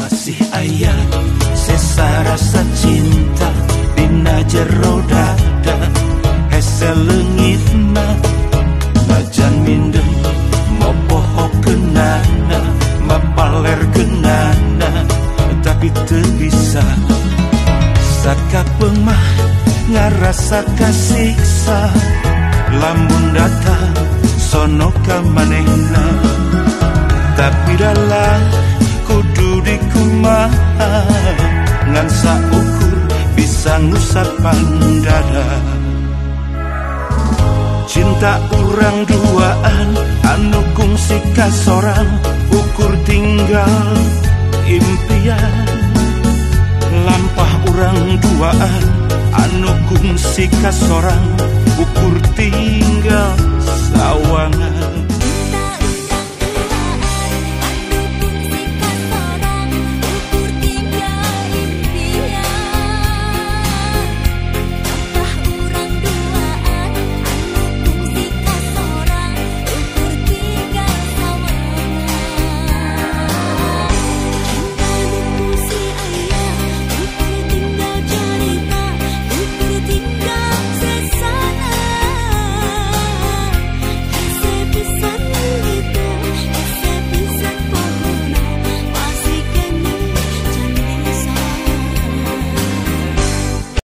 Masih aya sesa rasa cinta dina jero dada hese leungitna najan mindem mopoho kenana mapaler kenana tapi teu bisa sakapeung mah ngarasa kasiksa lamun datang sono ka manehna tapi dalah kudu dikumaha ngan saukur bisa ngusapan dada. Cinta urang duaan anu kungsi kasorang ukur tinggal impian. Lampah urang duaan anu kungsi kasorang ukur tinggal sawangan.